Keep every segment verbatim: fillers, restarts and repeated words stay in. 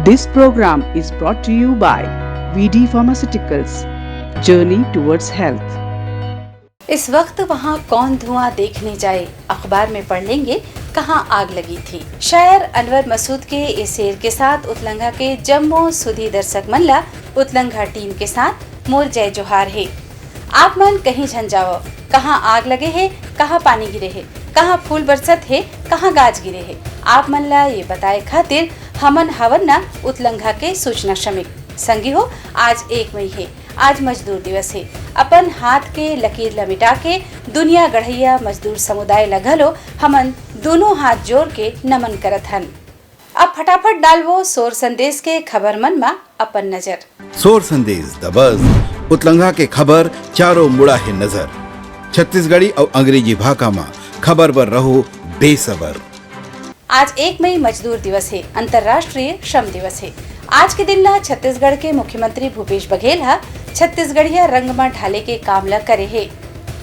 This program is brought to you by V D Pharmaceuticals. Journey towards health. इस वक्त वहाँ कौन धुआं देखने जाए, अखबार में पढ़ लेंगे कहाँ आग लगी थी। शायर अनवर मसूद के इस शेर के साथ उतलंघा के जम्मो सुधी दर्शक मन ला उतलंघा टीम के साथ मोर जय जोहार हे। आप मन कहीं झन जावव, कहाँ आग लगे हे, कहाँ पानी गिरे हे, कहाँ फूल बरसत हे, कहाँ गाज गिरे हे, आप मन ला ये बताए खातिर हमन हवन न उतलंघा के सूचना श्रमिक। संगी हो, आज एक मई हे, आज मजदूर दिवस हे। अपन हाथ के लकीर ल मिटा के दुनिया गढ़ैया मजदूर समुदाय ल घलो हमन दोनों हाथ जोड़ के नमन करत हन। अब फटाफट डालबो सोर संदेश के खबर मन म अपन नजर। सोर संदेश, द बज, उतलंघा के खबर चारों मुड़ा हे नजर। छत्तीसगढ़ी अउ अंग्रेजी भाखा म खबर बर रहो बेसबर। आज एक मई मजदूर दिवस हे, अंतर्राष्ट्रीय श्रम दिवस हे। आज के दिन ला छत्तीसगढ़ के मुख्यमंत्री भूपेश बघेल ह छत्तीसगढ़िया रंग म ढाले के काम ला करे हे।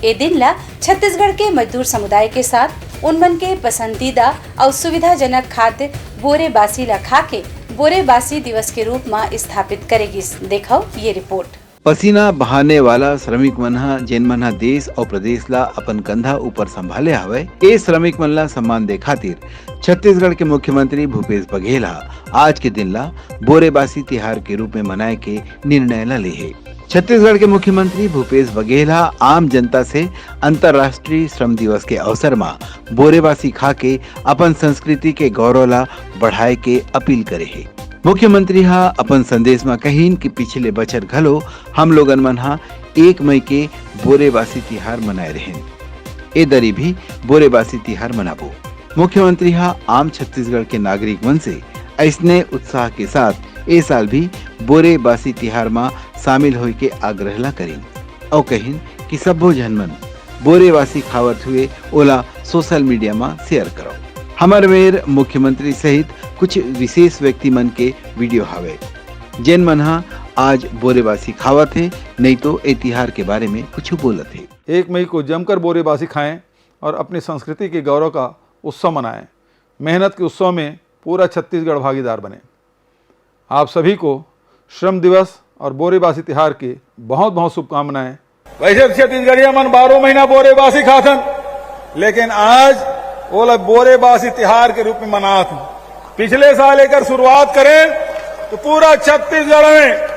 ए दिन ला छत्तीसगढ़ के मजदूर समुदाय के साथ उन मन के पसंदीदा अउ सुविधाजनक खाद्य बोरे बासी ला खा के बोरे बासी दिवस के रूप म स्थापित करे गिस। देखव ये रिपोर्ट। पसीना बहाने वाला श्रमिक मन ह, जेन मन ह देश अउ प्रदेश ला अपन कंधा ऊपर संभाले हवय, ए श्रमिक मन ला सम्मान दे खातिर छत्तीसगढ़ के मुख्यमंत्री भूपेश बघेल ह आज के दिन ला बोरेबासी तिहार के रूप में मनाए के निर्णय ला ले हे। छत्तीसगढ़ के मुख्यमंत्री भूपेश बघेल ह आम जनता से अंतर्राष्ट्रीय श्रम दिवस के अवसर म बोरेबासी खा के अपन संस्कृति के गौरव ला बढ़ाए के अपील करे हे। मुख्यमंत्री ह अपन संदेश म कहिन कि पिछले बछर घलो हम लोगन मन ह एक मई के बोरेबासी तिहार मनाए रहेन। ए दरी भी बोरेबासी तिहार मनाबो। मुख्यमंत्री ह आम छत्तीसगढ़ के नागरिक मन से अइसने उत्साह के साथ ए साल भी बोरेबासी तिहार म शामिल होए के आग्रह ला करिन। अउ कहिन कि सब्बो झन मन बोरेबासी खावत हुए ओला सोशल मीडिया म शेयर करव। हमर मेर मुख्यमंत्री सहित कुछ विशेष व्यक्ति मन के वीडियो हावय, जेन मन ह आज बोरेबासी खावत हे, नइ तो ए तिहार के बारे में कुछ बोलत हे। एक मई को जमकर बोरेबासी खाएं और अपनी संस्कृति के गौरव का उत्सव मनाएं। मेहनत के उत्सव में पूरा छत्तीसगढ़ भागीदार बने। आप सभी को श्रम दिवस और बोरेबासी तिहार की बहुत बहुत शुभकामनाएं। वैसे तो छत्तीसगढ़िया मन बारह महीना बोरेबासी खाथन, लेकिन आज ओला बोरेबासी तिहार के रूप में मनाथन। पिछले साल एकर शुरुआत करें तो पूरा छत्तीसगढ़ में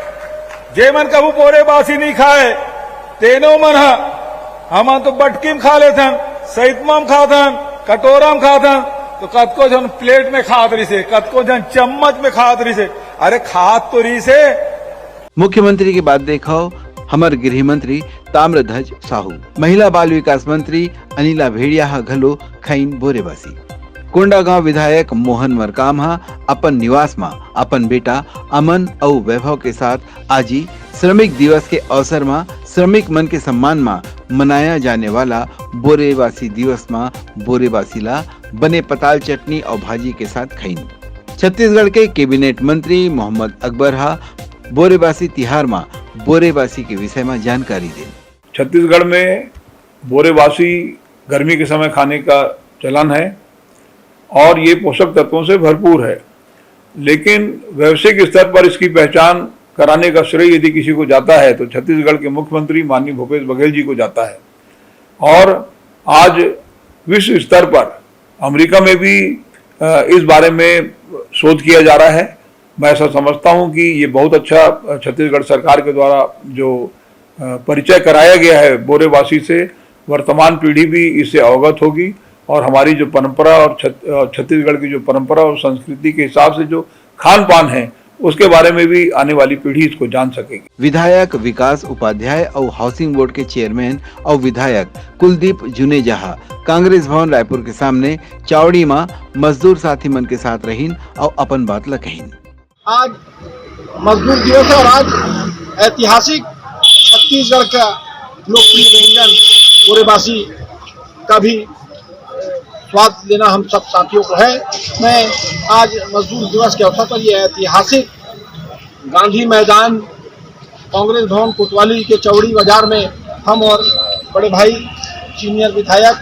जेमन कभू बोरेबासी नहीं खाए, तेनो मन ह, हमन तो बटकी म खा लेथन, सैतमा म खाथन, कटोरा म खाथन, तो कतको झन प्लेट में खात रहिसे, कतको झन चम्मच में खात रहिसे। अरे, खात तो रहिसे। मुख्यमंत्री के बाद देखव हमर गृह मंत्री ताम्रध्वज साहू, महिला बाल विकास मंत्री अनिला भेड़िया ह घलो खइन बोरेबासी। कोंडागांव विधायक मोहन मरकाम ह अपन निवास म अपन बेटा अमन अउ वैभव के साथ आजी श्रमिक दिवस के अवसर म श्रमिक मन के सम्मान म मनाया जाने वाला बोरेबासी दिवस म बोरेबासी ला बने पताल चटनी अउ भाजी के साथ खइन। छत्तीसगढ़ के कैबिनेट मंत्री मोहम्मद अकबर ह बोरेबासी तिहार म बोरेबासी के विषय म जानकारी दिन। छत्तीसगढ़ में बोरेबासी गर्मी के समय खाने का चलन है और ये पोषक तत्वों से भरपूर है, लेकिन वैश्विक स्तर पर इसकी पहचान कराने का श्रेय यदि किसी को जाता है तो छत्तीसगढ़ के मुख्यमंत्री माननीय भूपेश बघेल जी को जाता है। और आज विश्व स्तर पर अमेरिका में भी, अ, इस बारे में शोध किया जा रहा है। मैं ऐसा समझता हूँ कि ये बहुत अच्छा, अ, छत्तीसगढ़ सरकार के द्वारा जो, अ, परिचय कराया गया है बोरेबासी से, वर्तमान पीढ़ी भी इससे अवगत होगी और हमारी जो परंपरा और छत-, अ, छत्तीसगढ़ की जो परंपरा और संस्कृति के हिसाब से जो खान पान है, उसके बारे में भी आने वाली पीढ़ी इसको जान सकेगी। विधायक विकास उपाध्याय अउ हाउसिंग बोर्ड के चेयरमैन अउ विधायक कुलदीप जुनेजा ह कांग्रेस भवन रायपुर के सामने चावड़ी म मजदूर साथी मन के साथ रहिन अउ अपन बात ल कहिन। आज मजदूर दिवस है और आज ऐतिहासिक छत्तीसगढ़ का लोकप्रिय व्यंजन बोरेबासी का भी स्वाद लेना हम सब साथियों को है। मैं आज मजदूर दिवस के अवसर पर ये ऐतिहासिक गांधी मैदान, कांग्रेस भवन कोतवाली के चौड़ी बाजार में हम और बड़े भाई सीनियर विधायक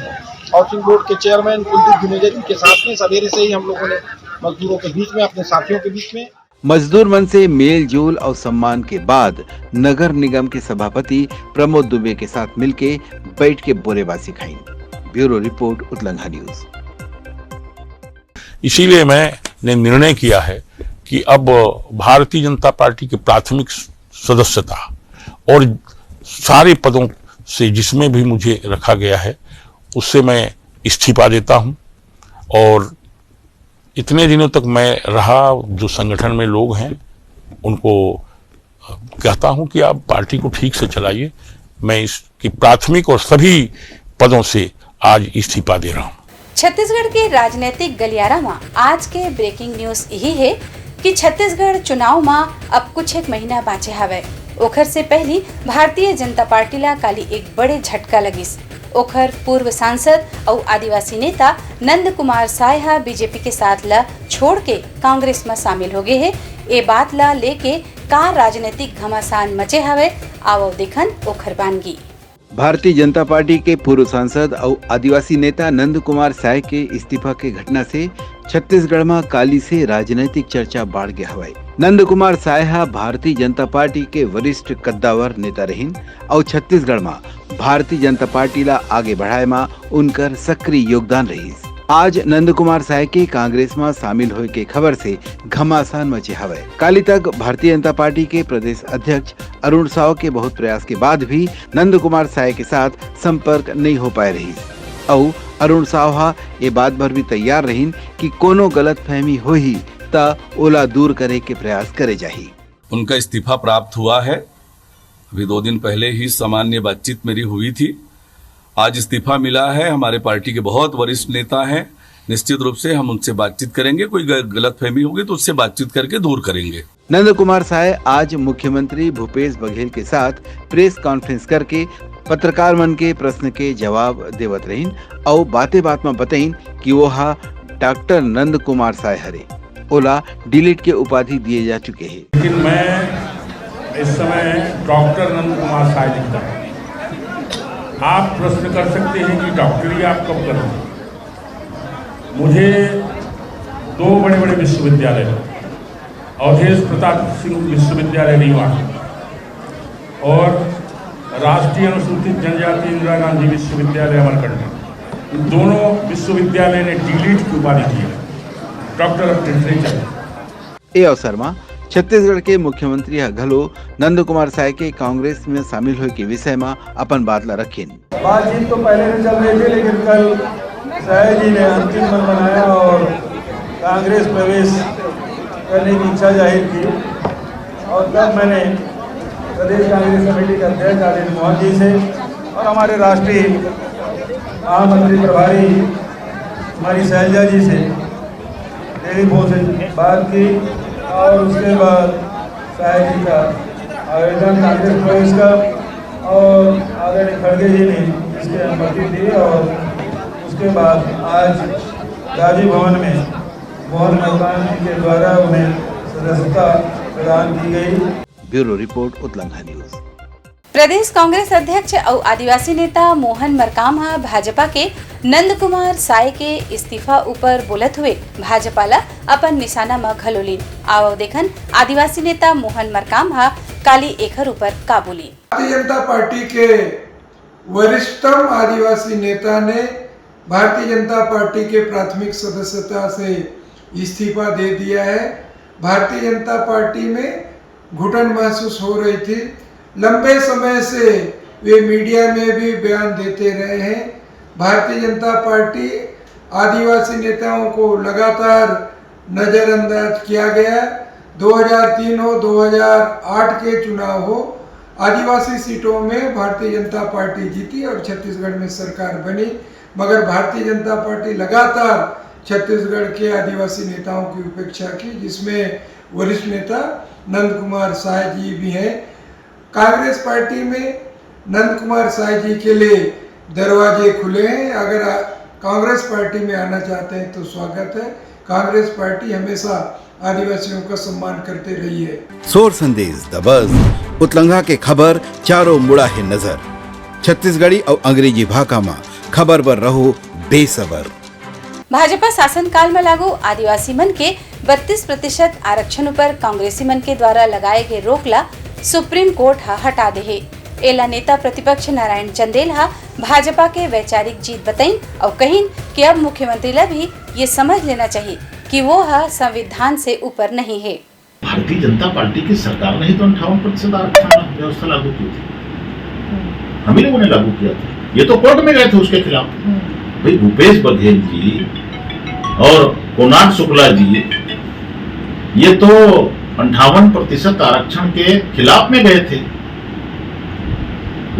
हाउसिंग बोर्ड के चेयरमैन कुलदीप जुनेजा जी के साथ में सवेरे से ही हम लोगों ने मजदूरों के बीच में, अपने साथियों के बीच में मजदूर मन से मेल जोल अउ सम्मान के बाद नगर निगम के सभापति प्रमोद दुबे के साथ मिलके बैठ के बोलेबाजी खाइन। Bureau report, Utlanga news. इसीलिए मैंने निर्णय किया है कि अब भारतीय जनता पार्टी के प्राथमिक सदस्यता और सारे पदों से जिसमें भी मुझे रखा गया है, उससे मैं इस्तीफा देता हूं। और इतने दिनों तक मैं रहा, जो संगठन में लोग हैं, उनको कहता हूं कि आप पार्टी को ठीक से चलाइए। मैं इसकी प्राथमिक और सभी पदों से आज इस्तीफा दे रहा हूं। छत्तीसगढ़ के राजनीतिक गलियारा म आज के ब्रेकिंग न्यूज यही हे कि छत्तीसगढ़ चुनाव म अब कुछ एक महीना बांचे हवय। ओखर से पहिली भारतीय जनता पार्टी ला काली एक बड़े झटका लगिस। ओखर पूर्व सांसद अउ आदिवासी नेता नंद कुमार साय ह बीजेपी के साथ ल छोड़ के कांग्रेस म शामिल होगे हे। ए बात ला लेके का राजनीतिक घमासान मचे हवय, आवव देखन ओखर बानगी। भारतीय जनता पार्टी के पूर्व सांसद अउ आदिवासी नेता नंद कुमार साय के इस्तीफा के घटना से छत्तीसगढ़ म काली से राजनैतिक चर्चा बाढ़ गे हवय। नंद कुमार साय ह भारतीय जनता पार्टी के वरिष्ठ कद्दावर नेता रहिन अउ छत्तीसगढ़ म भारतीय जनता पार्टी ला आगे बढ़ाए म उनकर सक्रिय योगदान रहिस। आज नंद कुमार साय के कांग्रेस म शामिल होए के खबर से घमासान मचे हवय। काली तक भारतीय जनता पार्टी के प्रदेश अध्यक्ष अरुण साव के बहुत प्रयास के बाद भी नंद कुमार साय के साथ संपर्क नहीं हो पाए रहिस। अउ अरुण साव ह ए बात बर भी तैयार रहिन कि कोनो गलतफहमी होही त ओला दूर करे के प्रयास करे जाही। उनका इस्तीफा प्राप्त हुआ है। अभी दो दिन पहले ही सामान्य बातचीत मेरी हुई थी। आज इस्तीफा मिला है। हमारे पार्टी के बहुत वरिष्ठ नेता हैं, निश्चित रूप से हम उनसे बातचीत करेंगे। कोई ग-, गलतफहमी होगी तो उससे बातचीत करके दूर करेंगे। नंद कुमार साय आज मुख्यमंत्री भूपेश बघेल के साथ प्रेस कॉन्फ्रेंस करके पत्रकार मन के प्रश्न के जवाब देवत रहिन अउ बाते बात म बतइन कि वो हा डॉक्टर नंद कुमार साय हरे, ओला डिलीट के उपाधि दिए जा चुके हे। लेकिन मैं इस समय डॉक्टर नंद कुमार साय लिखता हूँ। आप प्रश्न कर सकते हैं कि डॉक्टरी आप कब करेंगे। मुझे दो बड़े बड़े विश्वविद्यालय, अवधेश प्रताप सिंह विश्वविद्यालय रीवा और राष्ट्रीय अनुसूचित जनजाति इंदिरा गांधी विश्वविद्यालय अमरकंटक, इन दोनों विश्वविद्यालय ने डीलीट की उपाधि दी है, डॉक्टर ऑफ लिटरेचर। ए अवसर म छत्तीसगढ़ के मुख्यमंत्री ह घलो नंद कुमार साय के कांग्रेस में शामिल होए के विषय म अपन बात ला रखिन। बातचीत तो पहले से चल रही थी, लेकिन कल साय जी ने अंतिम मन बनाया और कांग्रेस प्रवेश करने की इच्छा जाहिर की और तब मैंने प्रदेश कांग्रेस कमेटी के अध्यक्ष आदित्य मोहन जी से और हमारे राष्ट्रीय महामंत्री प्रभारी हमारी शैलजा जी से टेलीफोन से बात की और उसके बाद साय जी का आवेदन कांग्रेस प्रवेश का और आदरणीय खड़गे जी ने इसकी अनुमति दी और उसके बाद आज गांधी भवन में मोहन मरकाम जी के द्वारा उन्हें सदस्यता प्रदान की गई। Bureau report, Utlangha news. प्रदेश कांग्रेस अध्यक्ष अउ आदिवासी नेता मोहन मरकाम ह भाजपा के नंद कुमार साय के इस्तीफा ऊपर बोलत हुए भाजपा ला अपन निशाना म घलो लीन। आवव देखन आदिवासी नेता मोहन मरकाम ह काली एखर ऊपर का बोलिन। भारतीय जनता पार्टी के वरिष्ठतम आदिवासी नेता ने भारतीय जनता पार्टी के प्राथमिक सदस्यता से इस्तीफा दे दिया है। भारतीय जनता पार्टी में घुटन महसूस हो रही थी। लंबे समय से वे मीडिया में भी बयान देते रहे हैं। भारतीय जनता पार्टी आदिवासी नेताओं को लगातार नज़रअंदाज किया गया। दो हज़ार तीन हो, दो हज़ार आठ के चुनाव हो, आदिवासी सीटों में भारतीय जनता पार्टी जीती और छत्तीसगढ़ में सरकार बनी, मगर भारतीय जनता पार्टी लगातार छत्तीसगढ़ के आदिवासी नेताओं की उपेक्षा की, जिसमें वरिष्ठ नेता नंद कुमार साय जी भी हैं। कांग्रेस पार्टी में नंद कुमार साय जी के लिए दरवाजे खुले हैं। अगर आ- कांग्रेस पार्टी में आना चाहते हैं तो स्वागत है। कांग्रेस पार्टी हमेशा आदिवासियों का सम्मान करते रही है। सोर संदेश दबस, उतलंघा के खबर चारों मुड़ा है नजर। छत्तीसगढ़ी अउ अंग्रेजी भाखा म खबर बर रहो बेसबर। भाजपा शासनकाल म लागू आदिवासी मन के बत्तीस प्रतिशत आरक्षण उपर कांग्रेसी मन के द्वारा लगाए गए रोक ला सुप्रीम कोर्ट ह हटा दे हे। एला नेता प्रतिपक्ष नारायण चंदेल ह भाजपा के वैचारिक जीत बताइन अउ कहिन कि अब मुख्यमंत्री ला भी ये समझ लेना चाहिए कि वो ह संविधान से ऊपर नहीं है। भारतीय जनता पार्टी की सरकार ने ही तो अंठावन प्रतिशत आरक्षण व्यवस्था लागू की थी, हम ही लोगों ने लागू किया था। ये तो कोर्ट में गए थे उसके खिलाफ। भाई, भूपेश बघेल जी और कोणार्क शुक्ला जी, ये तो अंठावन प्रतिशत आरक्षण के खिलाफ में गए थे।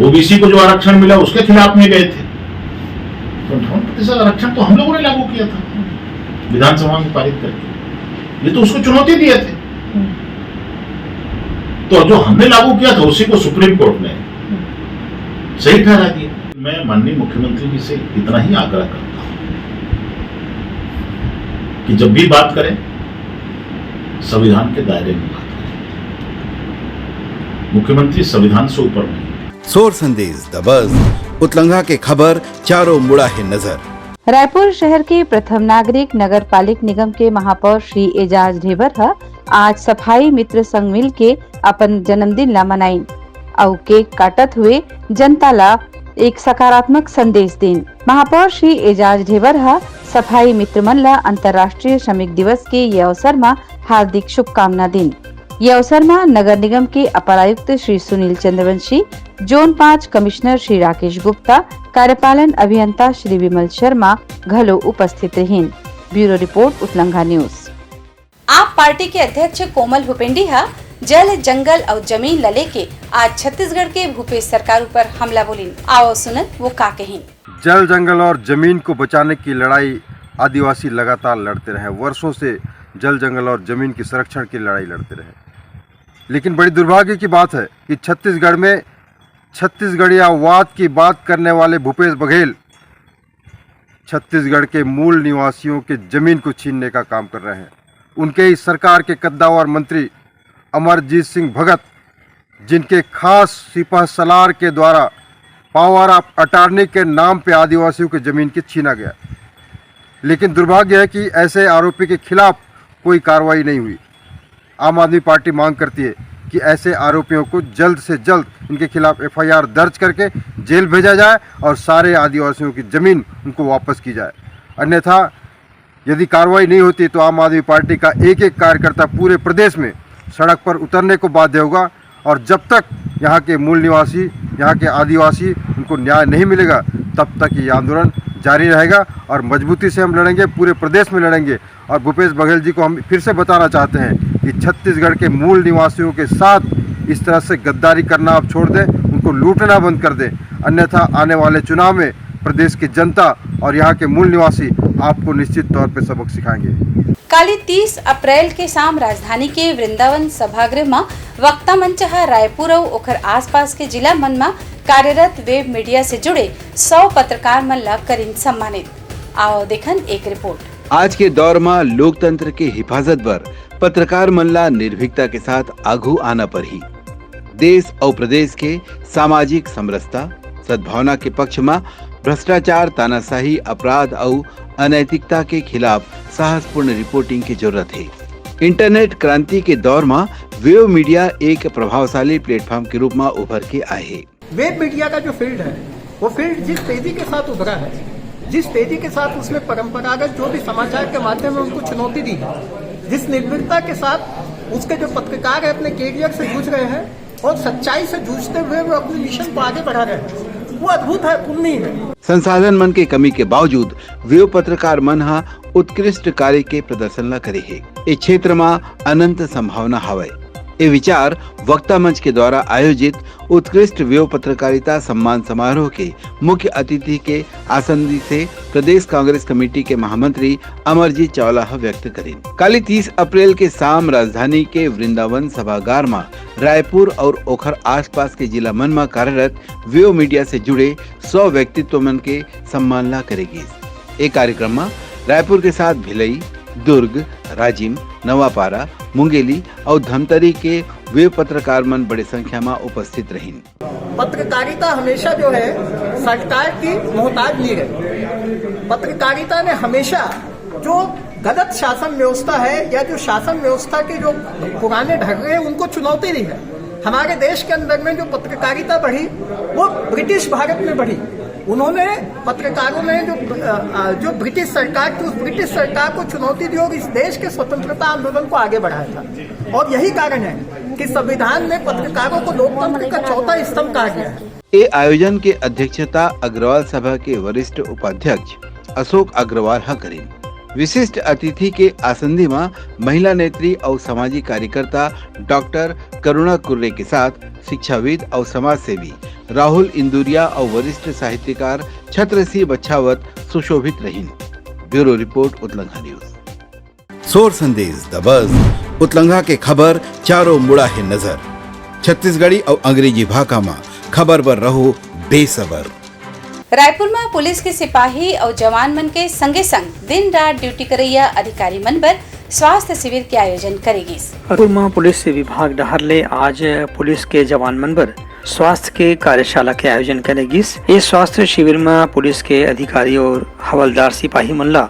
ओबीसी को जो आरक्षण मिला, उसके खिलाफ में गए थे। तो अंठावन प्रतिशत आरक्षण तो हम लोगों ने लागू किया था विधानसभा में पारित करके। ये तो उसको चुनौती दिए थे। तो जो हमने लागू किया था, उसी को सुप्रीम कोर्ट ने सही ठहरा दिया। मैं माननीय मुख्यमंत्री जी से इतना ही आग्रह करता हूं कि जब भी बात करें, संविधान के दायरे में बात करें। मुख्यमंत्री संविधान से ऊपर नहीं। सोर संदेश, द बज, उतलंघा के खबर चारों मुड़ा हे नजर। रायपुर शहर के प्रथम नागरिक नगर पालिक निगम के महापौर श्री एजाज ढेबर ह आज सफाई मित्र संग मिल के अपन जन्मदिन ला मनाइन अउ केक काटत हुए जनता ला एक सकारात्मक संदेश दीन। महापौर श्री एजाज ढेबर ह सफाई मित्र मन ला अंतर्राष्ट्रीय श्रमिक दिवस के ये अवसर म हार्दिक शुभकामना दीन। ये अवसर म नगर निगम के अपर आयुक्त श्री सुनील चंद्रवंशी, जोन पाँच कमिश्नर श्री राकेश गुप्ता, कार्यपालन अभियंता श्री विमल शर्मा घलो उपस्थित रहिन। Bureau report, Utlangha news. AAP party के अध्यक्ष कोमल हुपेंडी ह जल, जंगल अउ जमीन ल लेके आज छत्तीसगढ़ के भूपेश सरकार ऊपर हमला बोलिन। आओ सुनन वो का कहिन। जल, जंगल और जमीन को बचाने की लड़ाई आदिवासी लगातार लड़ते रहे। वर्षों से जल, जंगल और जमीन के संरक्षण की लड़ाई लड़ते रहे। लेकिन बड़ी दुर्भाग्य की बात है कि छत्तीसगढ़ में छत्तीसगढ़ियावाद की बात करने वाले भूपेश बघेल छत्तीसगढ़ के मूल निवासियों के जमीन को छीनने का काम कर रहे हैं। उनके ही सरकार के कद्दावर मंत्री अमरजीत सिंह भगत, जिनके खास सिपह सलार के द्वारा पावर ऑफ अटॉर्नी के नाम पे आदिवासियों की जमीन की छीना गया। लेकिन दुर्भाग्य है कि ऐसे आरोपी के खिलाफ कोई कार्रवाई नहीं हुई। आम आदमी पार्टी मांग करती है कि ऐसे आरोपियों को जल्द से जल्द इनके खिलाफ एफआईआर दर्ज करके जेल भेजा जाए और सारे आदिवासियों की जमीन उनको वापस की जाए। अन्यथा यदि कार्रवाई नहीं होती तो आम आदमी पार्टी का एक एक कार्यकर्ता पूरे प्रदेश में सड़क पर उतरने को बाध्य होगा और जब तक यहाँ के मूल निवासी, यहाँ के आदिवासी, उनको न्याय नहीं मिलेगा, तब तक ये आंदोलन जारी रहेगा और मजबूती से हम लड़ेंगे, पूरे प्रदेश में लड़ेंगे। और भूपेश बघेल जी को हम फिर से बताना चाहते हैं कि छत्तीसगढ़ के मूल निवासियों के साथ इस तरह से गद्दारी करना आप छोड़ दें, उनको लूटना बंद कर दें, अन्यथा आने वाले चुनाव में प्रदेश की जनता और यहाँ के मूल निवासी आपको निश्चित तौर पर सबक सिखाएंगे। काली तीस अप्रैल के शाम राजधानी के वृंदावन सभागृह म वक्ता मंच ह रायपुर अउ ओखर आसपास के जिला मन म कार्यरत वेब मीडिया से जुड़े सौ पत्रकार मन ल करिन सम्मानित। आओ देखन एक रिपोर्ट। आज के दौर म लोकतंत्र के हिफाजत बर पत्रकार मन ला निर्भीकता के साथ आघू आना परही। देश अउ प्रदेश के सामाजिक समरसता, सद्भावना के पक्ष म भ्रष्टाचार, तानाशाही, अपराध अउ अनैतिकता के खिलाफ साहसपूर्ण रिपोर्टिंग के जरूरत हे। इंटरनेट क्रांति के दौर म वेव मीडिया एक प्रभावशाली प्लेटफॉर्म के रूप म उभर के आए हे। वेब मीडिया का जो फील्ड है, वो फील्ड जिस तेजी के साथ उभरा है, जिस तेजी के साथ उसने परंपरागत जो भी समाचार के माध्यम है उनको चुनौती दी है, जिस निर्भीकता के साथ उसके जो पत्रकार है अपने कैरियर से जूझ रहे हैं और सच्चाई से जूझते हुए वो अपने मिशन को आगे बढ़ा रहे हैं, वो अद्भुत है, अपूर्णीय है। संसाधन मन के कमी के बावजूद वेव पत्रकार मन ह उत्कृष्ट कार्य के प्रदर्शन ला करे हे। ए क्षेत्र म अनंत संभावना हवय। ए विचार वक्ता मंच के द्वारा आयोजित उत्कृष्ट वेव पत्रकारिता सम्मान समारोह के मुख्य अतिथि के आसन से प्रदेश कांग्रेस कमेटी के महामंत्री अमरजीत चावला ह व्यक्त करिन। काली तीस अप्रैल के शाम राजधानी के वृंदावन सभागार म रायपुर अउ ओखर आसपास के जिला मन म कार्यरत वेव मीडिया से जुड़े सौ व्यक्तित्व मन के सम्मान ला करे गिस। ए कार्यक्रम म रायपुर के साथ भिलई, दुर्ग, राजिम, नवापारा, मुंगेली अउ धमतरी के वेव पत्रकार मन बड़े संख्या म उपस्थित रहिन। पत्रकारिता हमेशा जो है सरकार की मोहताज नहीं रही। पत्रकारिता ने हमेशा जो गलत शासन व्यवस्था है या जो शासन व्यवस्था के जो पुराने ढर्रे हैं, उनको चुनौती दी है। हमारे देश के अंदर में जो पत्रकारिता बढ़ी, वो ब्रिटिश भारत में बढ़ी। उन्होंने, पत्रकारों ने जो अ, अ, जो ब्रिटिश सरकार थी, उस ब्रिटिश सरकार को चुनौती दी और इस देश के स्वतंत्रता आंदोलन को आगे बढ़ाया था। और यही कारण है कि संविधान में पत्रकारों को लोकतंत्र का चौथा स्तंभ कहा गया है। ए आयोजन के अध्यक्षता अग्रवाल सभा के वरिष्ठ उपाध्यक्ष अशोक अग्रवाल ह करिन। विशिष्ट अतिथि के आसंदी म महिला नेत्री अउ सामाजिक कार्यकर्ता डॉक्टर करुणा कुर्रे के साथ शिक्षाविद अउ समाजसेवी राहुल इंदुरिया अउ वरिष्ठ साहित्यकार छत्र सिंह बछावत सुशोभित रहिन। Bureau report, Utlangha news. सोर संदेश, द बज, उतलंघा के खबर चारों मुड़ा हे नजर। छत्तीसगढ़ी अउ अंग्रेजी भाखा म खबर बर रहो बेसबर। रायपुर म पुलिस के सिपाही अउ जवान मन के संगे संग दिन रात ड्यूटी करइया अधिकारी मन बर स्वास्थ्य शिविर के आयोजन करे गिस। रायपुर म पुलिस विभाग डहार ले आज पुलिस के जवान मन बर स्वास्थ्य के कार्यशाला के आयोजन करे गिस। ये स्वास्थ्य शिविर म पुलिस के अधिकारी और हवलदार सिपाही मन ला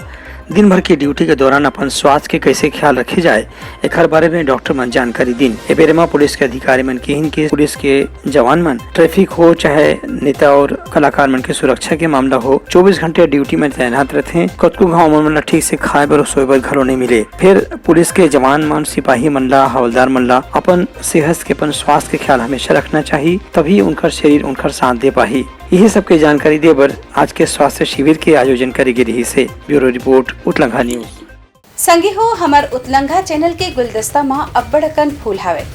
दिन भर के ड्यूटी के दौरान अपन स्वास्थ्य के कैसे ख्याल रखे जाए, एखर बारे में डॉक्टर मन जानकारी दिन। ए बेरे म पुलिस के अधिकारी मन किहिन कि पुलिस के जवान मन ट्रैफिक हो चाहे नेता और कलाकार मन के सुरक्षा के मामला हो, चौबीस घंटे ड्यूटी में तैनात रहथे। कतको घाव मन ला ठीक से खाए बर और सोए बर घलो नहीं मिले। फिर पुलिस के जवान मन, सिपाही मन ला, हवलदार मन ला अपन सेहत के, अपन स्वास्थ्य के ख्याल हमेशा रखना चाही, तभी उनकर शरीर उनकर साथ दे पाही। यही सबके जानकारी दे बर आज के स्वास्थ्य शिविर के आयोजन करे गे रिहिस हे। Bureau report, Utlangha news. संगी हो, हमर उतलंघा चैनल के गुलदस्ता म अब्बड़ अकन फूल हावय।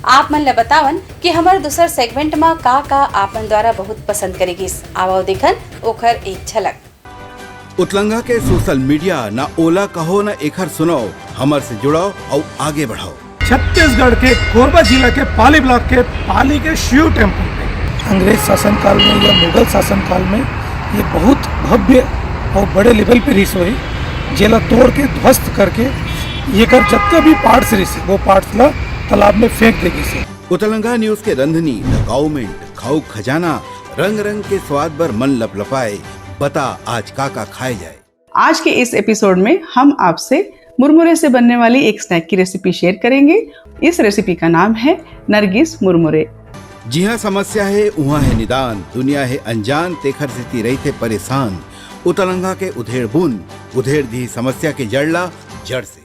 आप मन ल बतावन कि हमर दूसर सेगमेंट म का-का आप मन द्वारा बहुत पसंद करे गिस। आवव देखन ओखर एक झलक। उतलंघा के सोशल मीडिया, ना ओला कहो, ना एखर सुनाओ, हमर से जुड़ाओ अउ आगे बढ़ाओ। छत्तीसगढ़ के कोरबा जिला के पाली ब्लॉक के पाली के शिव टेम्पल में अंग्रेज शासनकाल में या मुगल शासनकाल में ये बहुत भव्य और बड़े लेवल पे रिहिस होही, जेला तोड़ के ध्वस्त करके येकर जतका भी पार्ट्स रिहिस हे, वो पार्ट्स ला तालाब में फेंक दे गिस हे। उतलंघा न्यूज के रंधनी, द गाउमेंट, खाऊ खजाना, रंग रंग के स्वाद बर मन लपलपाए। बता आज का का खाए जाए। आज के इस एपिसोड में हम आपसे मुरमुरे से बनने वाली एक स्नैक की रेसिपी शेयर करेंगे। इस रेसिपी का नाम है नरगिस मुरमुरे। जिहाँ समस्या हे, उहाँ हे निदान, दुनिया हे अनजान, तेखर सेती रहिथे परेशान। उतलंघा के उधेड़ बुन, उधेड़ दी समस्या के जड़ ला जड़ से।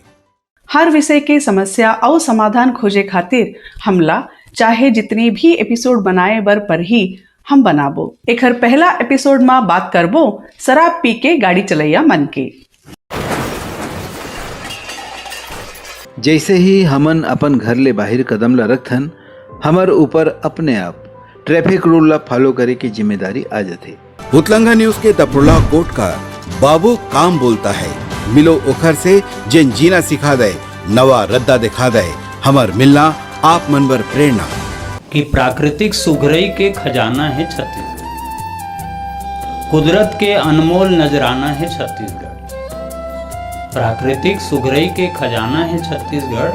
हर विषय के समस्या अउ समाधान खोजे खातिर हमला चाहे जितने भी एपिसोड बनाए बर परही, हम बनाबो। एखर पहला एपिसोड म बात करबो शराब पी के गाड़ी चलैया मन के। जैसे ही हमन अपन घर ले बाहिर कदम ला रखथन, हमर ऊपर अपने आप ट्रैफिक रूल ला फॉलो करे के जिम्मेदारी आ जाथे। उतलंघा न्यूज के द प्रोलॉग कोट का बाबू काम बोलता है, मिलो ओखर से जेन जीना सिखा दे, नवा रद्दा दिखा दे, हमर मिलना आप मन बर प्रेरणा। कि प्राकृतिक सुघरई के खजाना है छत्तीसगढ़, कुदरत के अनमोल नजराना है छत्तीसगढ़। प्राकृतिक सुघरई के खजाना है छत्तीसगढ़,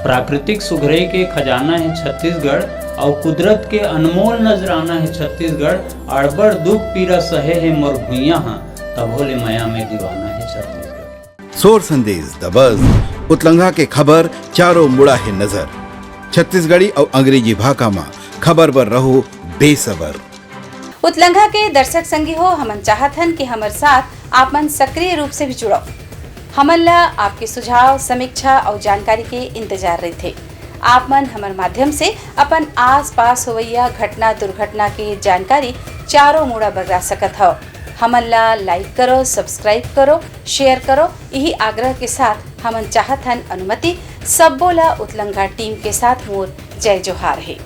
प्राकृतिक सुघरई के खजाना है छत्तीसगढ़, अउ कुदरत के अनमोल नजराना है छत्तीसगढ़। अड़बड़ दुख पीरा सहे है मोर भुइयां हा, तभो ले मया में दीवाना है छत्तीसगढ़। सोर संदेश, द बज, उतलंघा के खबर चारों मुड़ा हे नजर। छत्तीसगढ़ी अउ अंग्रेजी भाखा म खबर बर रहो बेसबर। उतलंघा के दर्शक संगी हो, हमन चाहत हन कि हमर साथ आप मन सक्रिय रूप से भी जुड़व। हमन ला आपके सुझाव, समीक्षा अउ जानकारी के इंतजार रहिथे। आप मन हमर माध्यम से अपन आसपास होवइया घटना दुर्घटना के जानकारी चारों मुड़ा बगरा सकत हव। हमन ला लाइक करो, सब्सक्राइब करो, शेयर करो। इही आग्रह के साथ हमन चाहत हन अनुमति। सब्बो ला उतलंघा टीम के साथ मोर जय जोहार हे।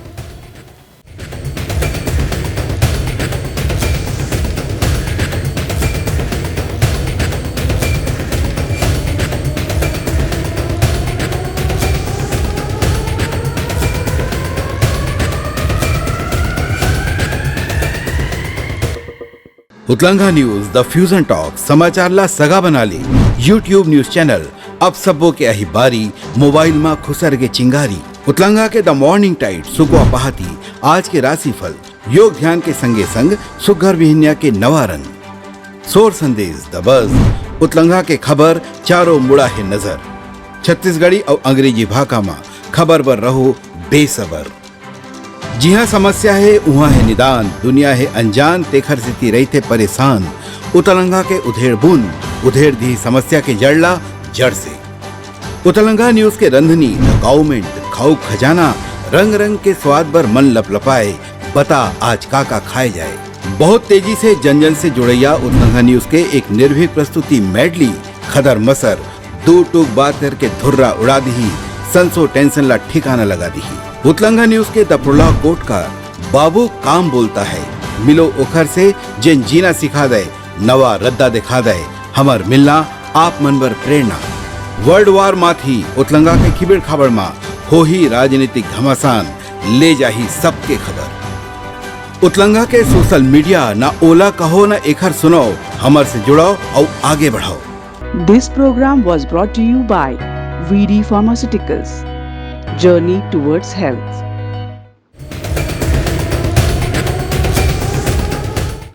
उतलंघा न्यूज, द फ्यूजन टॉक, समाचार ला सगा बना ले। YouTube न्यूज चैनल, अब सबो के आही बारी, मोबाइल मा खुसर के चिंगारी। उतलंघा के द मॉर्निंग टाइड, सुकवा पहाती, आज के राशिफल, योग ध्यान के संगे संग सुग्घर बिहनिया के नवा रंग। सोर संदेश, द बज, उतलंघा के खबर, चारों मुड़ा हे नजर। छत्तीसगढ़ी अउ अंग्रेजी भाखा म खबर बर रहो बेसबर। जिहां समस्या हे, उहां हे निदान, दुनिया हे अनजान, तेखर सेती रहिथे परेशान। उतलंघा के उधेड़ बुन, उधेड़ दिही समस्या के जड़ ला जड़ से। उतलंघा न्यूज के रंधनी, द काउमेंट, खाऊ खजाना, रंग रंग के स्वाद बर मन लपलपाए, बता आज का का खाए जाए। बहुत तेजी से जन जन से जुड़ैया उतलंघा न्यूज के एक निर्भीक प्रस्तुति मेडली, खदर मसर, दू टूक बात करके धुर्रा उड़ा दिही, संसो टेंशन ला ठिकाना लगा दिही। उतलंघा न्यूज के द प्रोलॉग कोट का बाबू काम बोलता है, मिलो ओखर से जेन जीना सिखा दे, नवा रद्दा दिखा दे, हमर मिलना आप मन बर प्रेरणा। वर्ल्ड वार माथी उतलंगा के खिबेड़ खाबड़ मा होही राजनीतिक घमासान, ले जाही सबके खबर। उतलंगा के सोशल मीडिया, ना ओला कहो ना एखर सुनाओ, हमर से जुड़ाओ अउ आगे बढ़ाओ। This program was brought to you by V D Pharmaceuticals. Journey towards health.